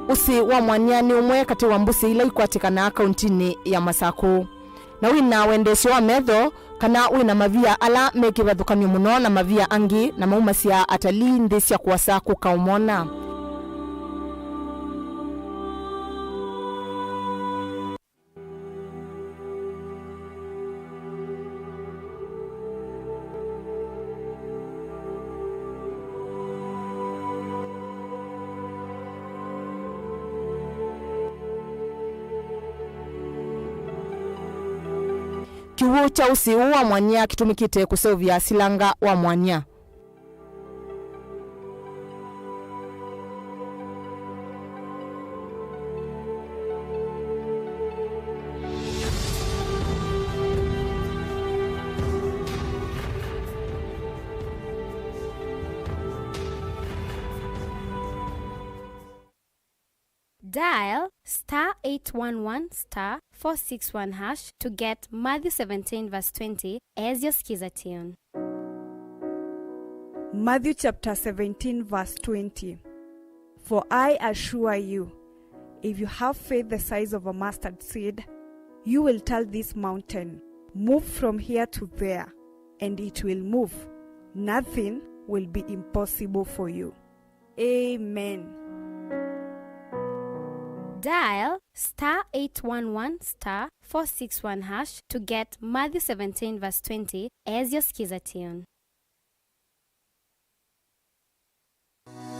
Ũsĩ wa mwanya nĩ ũmwe katĩ wa mbũsĩ ila ikwatĩkanaa kauntinĩ ya Masaku. Na wĩ na wendesyo wa metho, kana wĩ na mavia ala me kĩvathũkany'o mũno na mavia angĩ, na maumasya atalii nthĩ sya kũasa kũka ũmona. Kĩw'ũ kya ũsĩ ũũ wa mwanya kĩtũmĩkĩte kũseũvya silanga wa mwanya. Dial star eight one one star four six one hash to get Matthew seventeen verse twenty as your skiza tune. Matthew chapter seventeen verse twenty. For I assure you, if you have faith the size of a mustard seed, you will tell this mountain, "Move from here to there," and it will move. Nothing will be impossible for you. Amen. Dial star eight one one star four six one hash to get Matthew seventeen verse twenty as your skiza tune.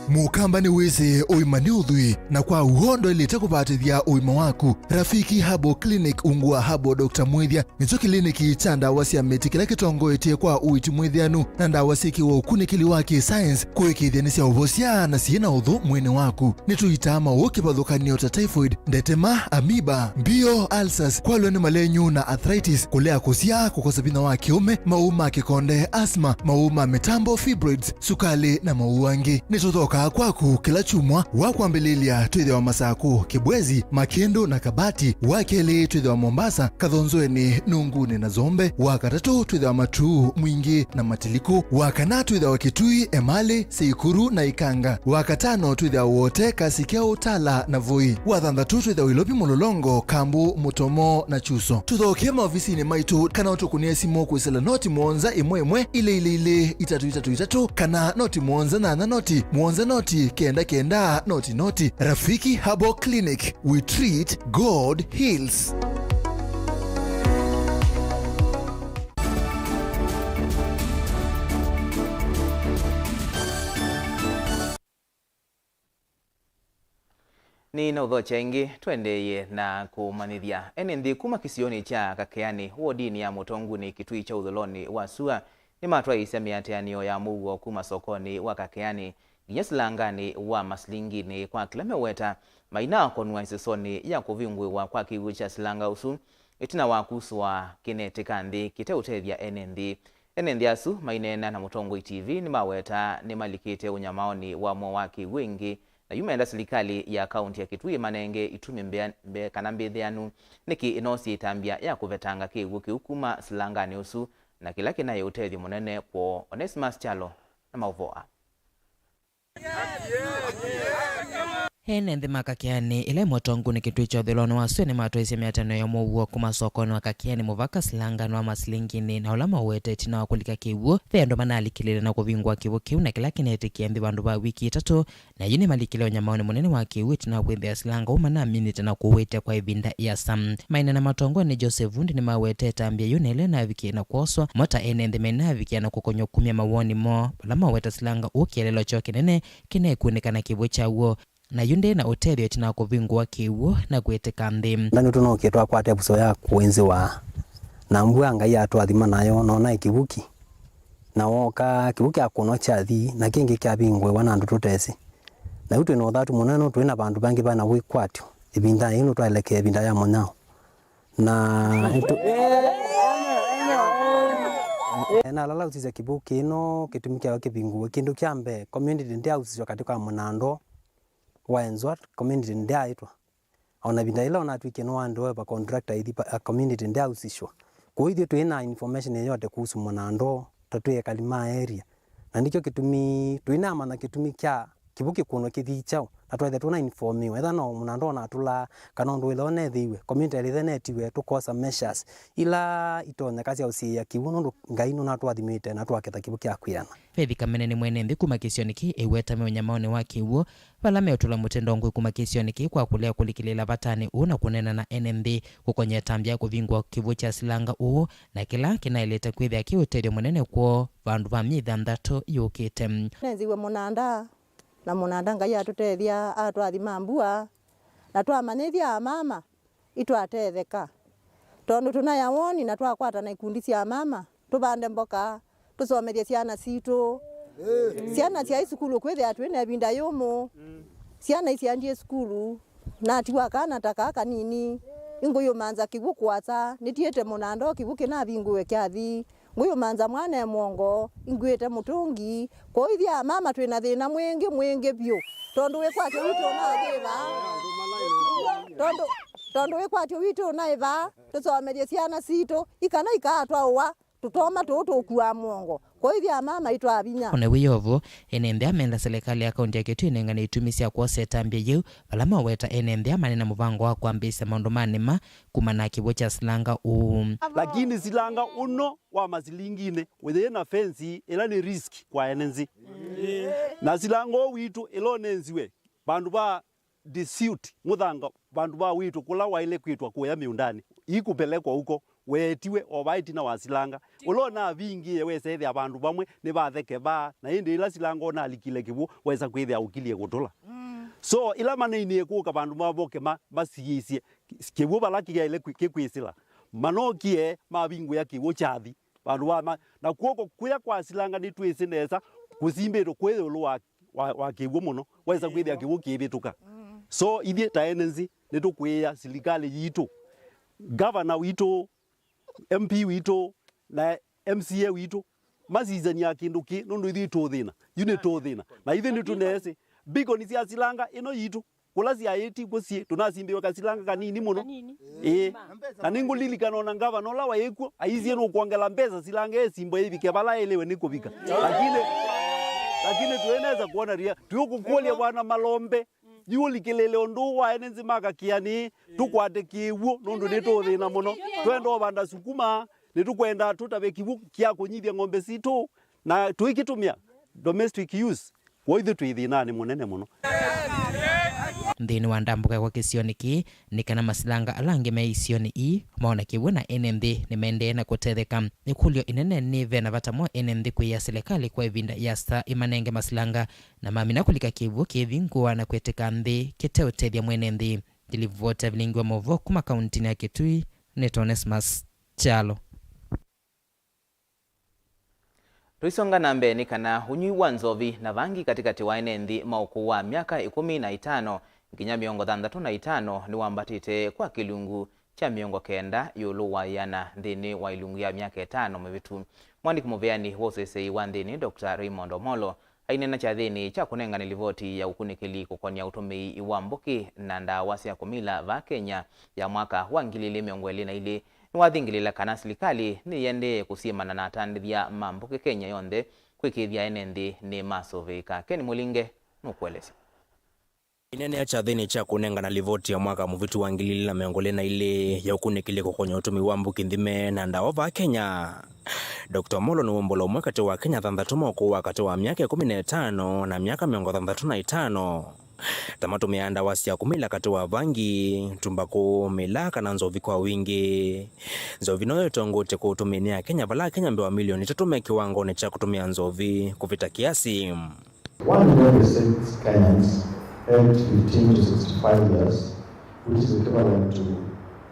Mũkamba nĩwĩsĩ ũima nĩ ũthwii, na kwa w'o ndwaĩlĩte kũvatĩthya ũima waku. Rafiki Herbal Clinic ungu wa Herbal Doctor Mwĩthya nĩkyo kĩliniki kya ndawa sya mĩtĩ kĩla kĩtongoetye kwa ũiiti mwĩthĩanu na ndawa syĩkĩwe ũkunĩkĩli wa kĩ-science kũĩkĩĩthya nĩsyaũvosya na syĩ na ũthũ mwĩĩnĩ waku. Nĩtũitaa maũũ kĩvathũkany'o ta typhoid, ndetema, amoeba, mbio, ulcers, kwalw'a nĩ malenyu na arthritis, kũlea kũsyaa, kũkosa vinya wa kĩũme, maũũ ma kĩkonde, asthma, maũũ ma mĩtambo, fibroids, sukalĩ, na maũũ angĩ. Nĩtũthokaa kwaku kĩla kyumwa wa kwambĩlĩlya. Twĩthĩawa Masakũ, Kĩbwezi, Makĩndũ na Kabati. Wa kelĩ twĩthĩawa Mombasa, Kathonzweni, Nungunĩ na Zombe. Wa katatũ twĩthĩawa Matuu, Mwingĩ na Matiliku. Wa kana twĩthĩawa Kitui, Emali, Seikuru na Ikanga. Wa katano twĩthĩawa Wote, Kasikya, Utala na Voi. Wa thanthatũ twĩthĩawa Ilovi, Mulolongo, Kambu, Mutomo na Chuso. Tũthokee maovisinĩ maitũ kana ũtũkũnĩe simũ kwĩsĩla noti mũonza ĩmwe ĩmwe ilĩ ilĩ ilĩ itatũ itatũ itatũ kana noti mũonza nyanya noti mũonza noti kenda kenda noti noti. Rafiki Herbal Clinic, we treat, God heals. Nĩnaũthokya ĩngĩ, tũendeeye na kũmanyĩthya. Ene nthĩ kuma kĩsionĩ kya Kakeani, wodinĩ ya Mũtongunĩ, Kitui kya ũthũlonĩ wa sua, nĩmatwaĩĩsya mĩatĩanĩo ya mũuo kuma sokonĩ wa Kakeani nginya silanganĩ wa masilingini kwa kĩla meũweta mainakonw'a ĩsesonĩ ya kũvingũĩwa kwa kĩw'ũ kya silanga ũsu, ĩtina wa kusũa kĩneti ka nthĩ kĩteũtethya ene nthĩ. Ene nthĩ asu maineena na Mũtongoi T V nĩmaweta nĩmalikĩte ũnyamaonĩ wa mwao wa kĩw'ũ ĩngĩ, na yu menda silikalĩ ya kaunti ya Kitui ĩmanenge itumi mbea-, mbe-, kana mbĩthĩanu nĩkĩ ĩnosie ĩtambya ya kũvetanga kĩw'ũ kĩu kuma silanganĩ ũsu, na kĩla kĩnaĩ ũtethyo mũnene kwoo. Onesimus Kyalo na maũvoo aa. Ene nthĩ ma Kakeani, ĩla ĩmwe ũtongoi nĩ kĩtuĩ kya ũthũĩlonĩ wa sua, nĩmatwaisye mĩatano ya mũuo kuma sokonĩ wa Kakeani mũvaka silangani wa masilinginĩ, na ũla maũweta ĩtina wa kũlika kĩw'ũ, ve andũ manalikĩlĩle na kũvingũa kĩw'ũ kĩu, na kĩla kĩnetĩkĩa nthĩ vandũ va wiki itatũ, na yu nĩmalikile ũnyamaonĩ mũnene wa kĩw'ũ ĩtina wa kwĩthĩa silanga ũu manaminĩte na kũũĩtya kwa ĩvinda ĩasa. Maineena matongoi nĩ Joseph Vundi nĩmawetete ĩtambya yĩu na ĩla ĩnavikie na kwoswa, mo ta ene nthĩ menavikia na kũkonywa kumya mawoni moo, vala maweta silanga ũu kĩeleelo kyoo kĩnene kĩnekunĩka na kĩw'ũ kyaw'o. Na yu ndĩ na ũtethyo ĩtina wa kũvingũa kĩw'ũ na kwĩtĩka nthĩ. Na nĩtũnookie twakwata ĩvuso ya kũĩnzĩwa na mbua Ngai atũathima nayo, noona ĩkĩvuki. Na wooka, kĩw'ũ kyakũnwa kyathi, na kĩngĩ kyavingũĩwa na andũ tũtesĩ. Na yu twĩ na ũthatu mũnene nũndũ twĩ na vandũ vangĩ vana wĩkwatyo. Ĩvindanĩ yĩĩ nũtwaelekea ĩvinda ya mũnyao. Na nĩtũ-, na ala ũsisya kĩw'ũ kĩno kĩtumi kyayo kĩvingũwe, kĩndũ kya mbee, community ndyausiswa katĩ ka mũnando waenzwa, community ndyaĩtwa. Ona ĩvinda yĩla onatw'ĩkie nĩwaendewe va contractor ithi pa, a community ndyausiswa. Kwoou ithyĩ twĩ na information yeyote kuhusu mũnando, ta twĩ ekali ma area. Na nĩkyo kĩtumi, tũinamanya kĩtumi kya kĩw'ũ kĩkũnwe kĩthi kyaũ, na twethĩa tũna informiwa. Etha no mũnando onatũlaa, kana ũndũ wĩla ũnethĩiwe, community ĩla ĩthenetiwe, tũkosa measures ila itonyeka sya ũsiĩĩa kĩw'ũ, nũndũ Ngai nũnatũathimĩte na twaketha kĩw'ũ kya kwĩana. Faith Kamene nĩ mwene nthĩ kuma kĩsionĩ kĩĩ ĩweta me ũnyamaonĩ wa kĩw'ũ, vala meũtũla mũtĩ ndongoi kuma kĩsionĩ kĩĩ kwa kũlea kũlikĩlĩĩla vatanĩ ũũ na kũneena na ene nthĩ kũkony'a ĩtambya ya kũvingũa kĩw'ũ kya silanga ũũ, na kĩla kĩnaĩlĩte kwĩthĩa kĩ ũtethyo mũnene kwoo vandũ va myei thanthatũ yũkĩte. Nenziwe mũnanda, na mũnanda Ngai atũtethya, atwathima mbua, na twamanyĩthya amama itwatetheka, tondũ tũnaya woni na twakwatana ikundi sya mama, tũvande mboka, tũsomethye syana sitũ. Syana syaĩ sukulu kwĩthĩa twĩ na ĩvinda yũmũ. Syana isiandie sukulu, natiwa kana ta kaa kanini, ingũyũmanza kĩw'ũ kũasa, nĩtiĩte mũnando kĩw'ũ kĩnavingũwe kyathi. Ngũyũmanza mwana e mwongo, ingwĩte mũtũngi. Kwoou ithyĩ amama twĩ na thĩna mwingĩ, mwingĩ vyũ. Tondũ wĩkwatyo witũ ũnaĩ vaa. Tondũ, tondũ wĩkwatyo witũ ũnaĩ vaa, tũsomethye syana sitũ, ikana ikaa twaũa, tũtoma tũũ tũkuaa mwongo. Kwoou ithyĩ amama itwaa vinya. O na wĩ o vo, ene nthĩ amenda silikalĩ ya kaunti ya Kitui ĩnengane itumi sya kwosa ĩtambya yĩu, vala maweta ene nthĩ amane na mũvango wa kwambĩĩsya maũndũ ma nĩma kumana na kĩw'ũ kya silanga ũũ. Lakini silanga ũno wa masilinginĩ wĩthĩe na fensi ĩla nĩ risk kwa ene nthĩ. Na silanga ũũ witũ ĩla ũnenziwe vandũ va dispute mũthanga, vandũ va wĩtũ kũla waĩle kwĩtwa kũya mĩũndanĩ, ikũpelekwa ũko, weetiwe o va ĩtina wa silanga. Ũla ũnavingĩe wesa ĩthĩa vandũ vamwe nĩvatheke vaa, na ĩndĩ ĩla silanga ũnalikile kĩw'ũ, wesa kwĩthĩa ũkilyĩ kũtũla. So, ĩla maneinie kũka vandũ mavoke ma-, masiĩĩsye kĩw'ũ vala kĩaĩle kwĩ-, kĩkwĩsĩla, manokie mavingũĩa kĩw'ũ kyathi. Vandũ va ma-, na kw'oko kũya kwasilanga nĩtwĩsĩ nesa kũsimbĩtwe kwĩ ĩũlũ wa, wa, wa kĩw'ũ mũno, wesa kwĩthĩa kĩw'ũ kĩvĩtũka. So, ithyĩ ta ene nthĩ, nĩtũkwĩĩa silikalĩ yitũ, gavana witũ, M P witũ, na M C A witũ, masisany'a kĩndũ kĩ, nũndũ ithyĩ tũũthĩna, yu nĩtũũthĩna. Na ithyĩ nĩtũneesĩ, beacon sya silanga ĩno yitũ, kũla syaĩ ti kw'o syĩ, tũnasimbĩwe kasilanga kanini mũno. Kanini. Ĩĩ. Na nĩngũlilikana ona ngavana ũla waĩ kw'o, aisye nũkwongela mbesa silanga ĩsimbwe ĩvike vala ĩlĩwe nĩ kũvika. Lakini, lakini twĩnesa kwona ria, twĩũkũkũlya bwana Malombe, yu ũlikĩlĩle ũndũ ũũ wa ene nthĩ ma Kakeani, tũkwate kĩw'ũ, nũndũ nĩtũũthĩna mũno. Twenda ũvanda sukuma, nĩtũkwenda tũtave kĩw'ũ kya kũnyithya ng'ombe sitũ, na tũikĩtũmĩa domestic use. Kwoou ithyĩ twĩ thĩnanĩ mũnene mũno. Nthĩnĩ wa ndambũka kwa kĩsionĩ kĩĩ, nĩ kana masilanga ala angĩ me isionĩ ii maona kĩw'ũ na ene nthĩ nĩmaendee na kũtetheka. Ĩkũlyo ĩnene nĩ ve na vata mwa ene nthĩ kwĩĩa silikalĩ kwa ĩvinda ĩasa ĩmanenge masilanga, na mamina kũlika kĩw'ũ kĩvingũa na kwĩtĩka nthĩ kĩteũtethya mwene nthĩ. Ndilivota vilingi wa maũvoo kuma kauntinĩ ya Kitui, nĩtwa Onesmus Kyalo. Tũisonga na mbee, nĩ kana ũnywi wa nzovi na vangi katĩkatĩ wa ene nthĩ ma ũkũũ wa myaka ĩkũmi na ĩtano nginya mĩongo thanthatũ na ĩtano nĩwambatĩte kwa kĩlungu kya mĩongo kenda ĩũlũ wa ĩana nthĩnĩ wa ĩlungu ya myaka ĩtano mĩvĩtu. Mwandĩki mũveani wa ũseseĩ wa nthĩnĩ, Doctor Raymond Omolo, aineena kyathĩnĩ kya kũnengane livoti ya ũkunĩkĩli kũkonya ũtũmĩi wa mbũkĩ na ndawa sya kũmila vaa Kenya ya mwaka wa ngili ili mĩongo ĩlĩ na ilĩ, nĩwathingĩlĩĩla kana silikalĩ nĩyĩendee kũsyĩmana na atandĩthya ma mbũkĩ Kenya yonthe kwĩkĩĩthya ene nthĩ nĩmasũvĩĩka. Ken Mũlinge nũkũelesya. Aineenea kyathĩnĩ kya kũnengana livoti ya mwaka mũvĩtu wa ngili ilĩ na mĩongo ĩlĩ na ilĩ ya ũkunĩkĩli kũkonya ũtũmĩi wa mbũki nthime na ndawa vaa Kenya, Doctor Omolo nĩwaumbũla ũmwe katĩ wa Akenya thanthatũ ma ũkũũ wa katĩ wa myaka ĩkũmi na ĩtano na myaka mĩongo thanthatũ na ĩtano ta matũmĩaa ndawa sya kũmila katĩ wa vangi, tumbakũ, mĩlaa kana nzovi kwa wingĩ. Nzovi noyo ĩtongoetye kũũtũmĩnĩa Akenya, vala Akenya mbee wa milioni itatũ me kĩwangonĩ kya kũtũmĩa nzovi kũvĩta kĩasi. One in every six Kenyans aged fifteen to sixty-five years, which is equivalent to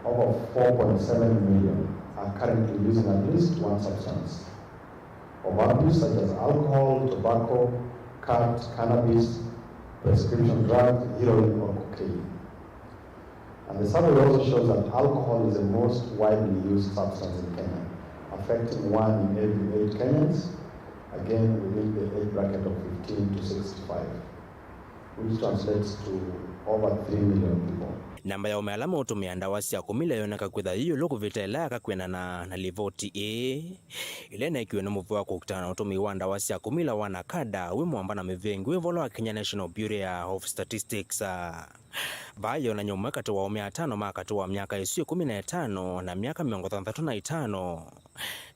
over four point seven million, are currently using at least one substance of abuse, such as alcohol, tobacco, cat, cannabis, prescription drug, heroin, or cocaine. And the survey also shows that alcohol is the most widely used substance in Kenya, affecting one in every eight Kenyans, again within the age bracket of fifteen to sixty-five, which translates to over three million people. Namba ya aũme ala meũtũmĩa ndawa sya kũmila yoneka kwĩtha yĩ ĩũlũ kũvĩta ĩla yaka kwĩanana na livoti ĩĩ, ĩla ĩneekiwe nĩ mũvĩa wa kũkitana na ũtũmĩi wa ndawa sya kũmila wa NACADA wĩ mũamba na mĩvĩa ĩngĩ wĩ vala wa Kenya National Bureau of Statistics. Vaa yĩonany'a ũmwe katĩ wa aũme atano ma katĩ wa myaka ĩsu ĩkũmi na ĩtano na myaka mĩongo thanthatũ na ĩtano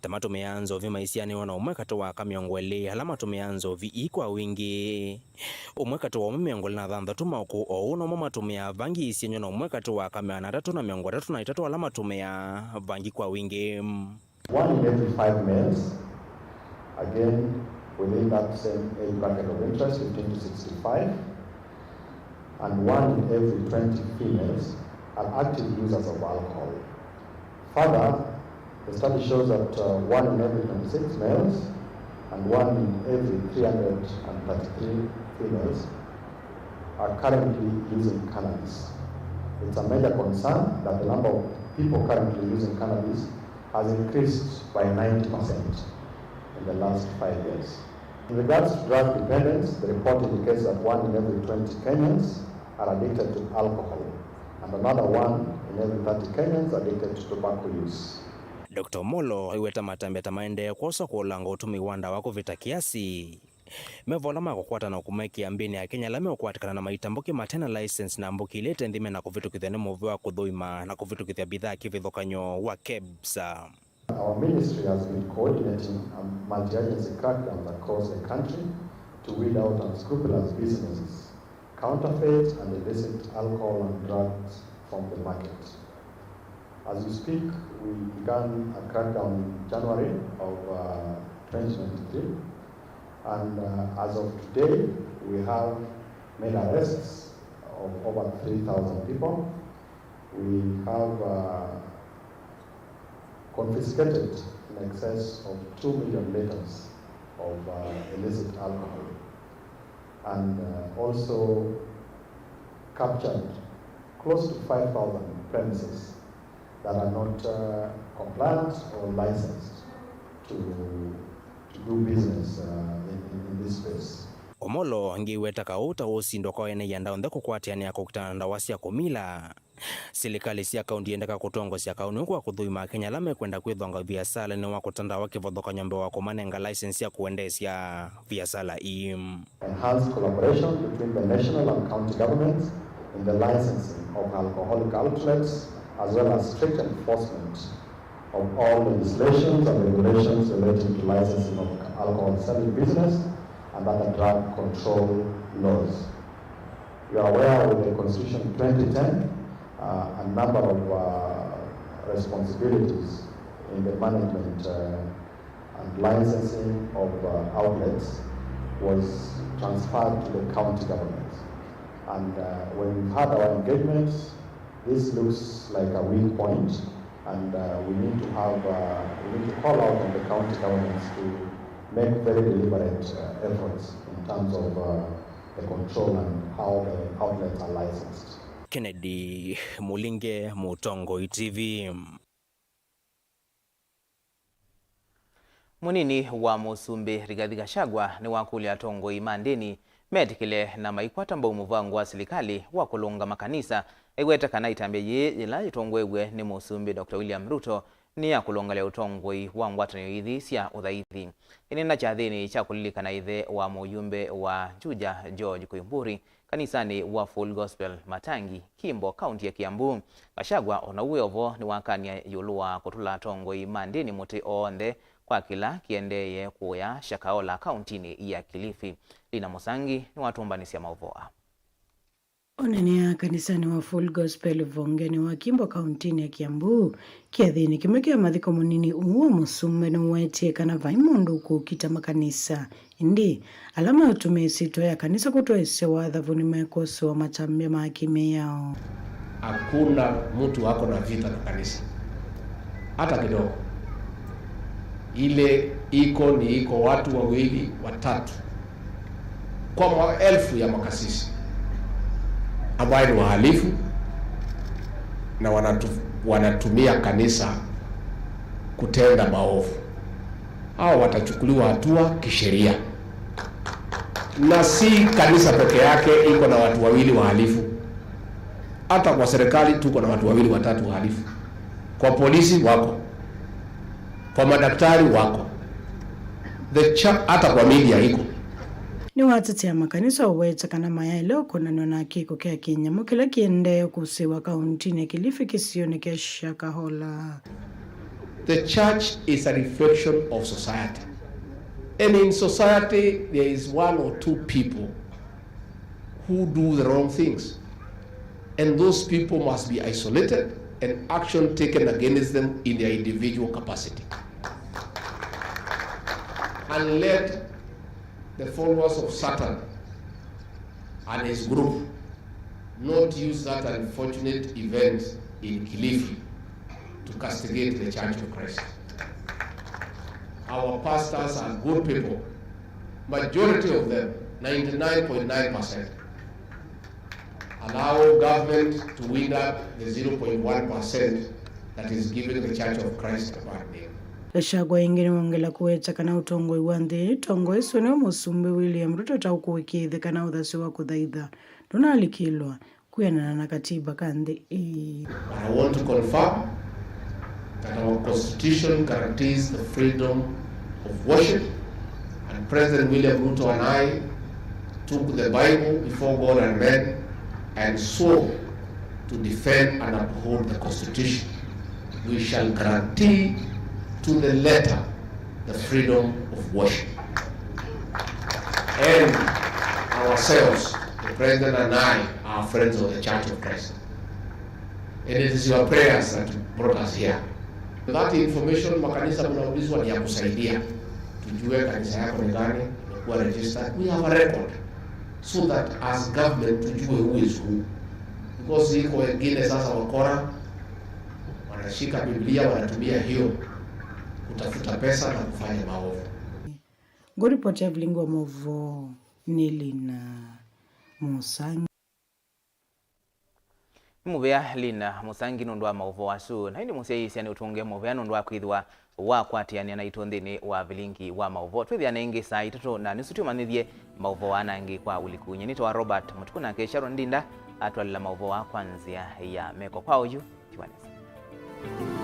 ta matũmĩaa nzovi maisianĩw'a na ũmwe katĩ wa aka mĩongo ĩlĩ ala matũmĩaa nzovi ii kwa wingĩ. Ũmwe katĩ wa aũme mĩongo ĩlĩ na thanthatũ ma ũkũũ o ũu nomo matũmĩaa vangi iisianĩw'a na ũmwe katĩ wa aka maana atatũ na mĩongo ĩtatũ na itatũ ala matũmĩaa vangi kwa wingĩ. One in every five males, again within that same age bracket of interest, fifteen to sixty-five, and one in every twenty females are active users of alcohol. Further, the study shows that, uh, one in every twenty-six males and one in every three hundred thirty-three females are currently using cannabis. It's a major concern that the number of people currently using cannabis has increased by ninety percent in the last five years. In regards to drug dependence, the report indicates that one in every twenty Kenyans are addicted to alcohol, and another one in every thirty Kenyans addicted to tobacco use. Doctor Omolo aiweta matambya ta maendee kwoswa kũolanga ũtũmĩi wa ndawa kũvĩta kĩasi. Me vala ma kũkwata na kũmaĩkĩa mbĩnĩ Akenya ala meũkwatĩkana na maitambũki mate na license na mbũki ila ite nthime na kũvĩtũkĩthw'a nĩ mũvĩa wa kũthũima na kũvĩtũkĩthya mbithaa kĩvathũkany'o wa KEBS. Our ministry has been coordinating a multi-agency crackdown across the country to weed out unscrupulous businesses, counterfeit and illicit alcohol and drugs from the market. As we speak, we began a crackdown in January of, uh, twenty twenty-three, and, uh, as of today, we have made arrests of over three thousand people. We have, uh, confiscated in excess of two million liters of, uh, illicit alcohol, and, uh, also captured close to five thousand premises that are not, uh, compliant or licensed to, to do business, uh, in, in, in this space. Omolo angĩweta kaũ ta ũsindwa kwa ene ianda onthe kũkwatĩanĩa kũkitana na ndawa sya kũmila. Silikalĩ sya kaunti iendeka kũtongosya kaũnĩ ũũ kwa kũthũima Akenya ala mekwenda kwĩthonga viasalanĩ wa kũta ndawa kĩvathũkany'o mbee wa kũmanenga license sya kũendeesya viasala ii. Enhanced collaboration between the national and county governments in the licensing of alcoholic outlets, as well as strict enforcement of all legislations and regulations relating to licensing of alcohol selling business and other drug control laws. You are aware with the Constitution twenty ten, uh, a number of, uh, responsibilities in the management, uh, and licensing of, uh, outlets was transferred to the county government. And, uh, when we've had our engagements, this looks like a weak point, and, uh, we need to have, uh, we need to call out on the county governments to make very deliberate, uh, efforts in terms of, uh, the control and how the outlets are licensed. Kennedy Mulinge, Mũtongoi T V. Mũnini wa Mũsumbĩ Rigathi Gachagua nĩwakũlya atongoi ma ndĩni metĩkĩle na maikwata mbau mũvango wa silikalĩ wa kũlũnga makanisa, aiweta kana ĩtambya yĩĩ yĩla yĩtongoew'e nĩ Mũsumbĩ Doctor William Ruto nĩ ya kũlũngalya ũtongoi wa ngwatanĩo ithi sya ũthaithi. Ĩneena kyathĩnĩ kya kũlilikana ĩthe wa mũyumbe wa Juja George Koimburi, kanisanĩ wa Full Gospel Matangi, Kimbo, kaunti ya Kiambu. Gachagua o na wĩ o vo nĩwakany'a ĩũlũ wa kũtũla atongoi ma ndĩni mũtĩ onthe kwa kĩla kĩendeeye kũũya Shakahola kauntinĩ ya Kilifi. Lina Mũsangi nĩwatũmbanĩsya maũvoo aa. Onanĩa kanisanĩ wa Full Gospel Ivongeni wa Kimbo kauntinĩ ya Kiambu. Kĩathĩnĩ kĩmwe kya mathiko, mũnini ũũ wa mũsumbĩ nĩwetie kana vai mũndũ ũkũkita makanisa. Ĩndĩ ala meũtũmĩa ĩsyĩtwa ya kanisa kũtwaĩsya wathavu nĩmekwosewa matambya ma kĩmĩao. Hakuna mtu ako na vita na kanisa hata kidogo. Ile iko ni iko watu wawili watatu kwa maelfu ya makasisi ambaye ni wahalifu na wanatu, wanatumia kanisa kutenda maovu. Hao watachukuliwa hatua kisheria. Na si kanisa peke yake iko na watu wawili wahalifu. Hata kwa serikali tuko na watu wawili watatu wahalifu. Kwa polisi wako. Kwa madaktari wako. The cha-, hata kwa media iko. Nĩwatetea makanisa ũweta kana mayaĩle ũkonanw'a na kĩko kya kĩnyamũ kĩla kĩendee kũsĩwa kauntinĩ ya Kilifi kĩsionĩ kya Shakahola. The church is a reflection of society. And in society, there is one or two people who do the wrong things. And those people must be isolated and action taken against them in their individual capacity. And let the followers of Satan and his group not use that unfortunate event in Kilifi to castigate the Church of Christ. Our pastors are good people. Majority of them, ninety-nine point nine percent, allow government to weed out the zero point one percent that is giving the Church of Christ a bad name. Gachagua ĩngĩ nĩwongela kũweta kana ũtongoi wa nthĩ ĩno ĩtongoeswe nĩ mũsumbĩ William Ruto ta ũkũĩkĩĩthya kana ũthasyo wa kũthaitha ndũnalikĩlwa kwĩanana na katiba ka nthĩ ĩĩ. But I want to confirm that our constitution guarantees the freedom of worship, and President William Ruto and I took the Bible before God and men and swore to defend and uphold the constitution. We shall guarantee to the letter the freedom of worship. And ourselves, the president and I, are friends of the Church of Christ. And it is your prayers that brought us here. That information makanisa mnaulizwa ni ya kusaidia. Tujue kanisa yako ni gani, imekuwa registered. We have a record. So that as government tujue who is who. Because iko wengine sasa wakora, wanashika Biblia, wanatumia hiyo kutafuta pesa na kufanya maovu. Ngũripoti ya vilingi wa maũvoo nĩ Lina Mũsangi. Nĩ mũvea Lina Mũsangi nũndũ wa maũvoo asu. Na ĩndĩ mũsyaĩĩsya nĩ ũtũnge mũvea nũndũ wa kwĩthĩwa wakwatĩanĩa naitũ nthĩnĩ wa vilingi wa maũvoo. Twĩthĩane ĩngĩ saa itatũ na nusu tũmanyĩthye maũvoo aa na angĩ kwa ũliku. Nyie nĩtawa Robert Mũtuku, nake Sharon Ndinda atwalĩla maũvoo aa kwa nzĩa ya meko. Kwa oyu, tiwa nesa.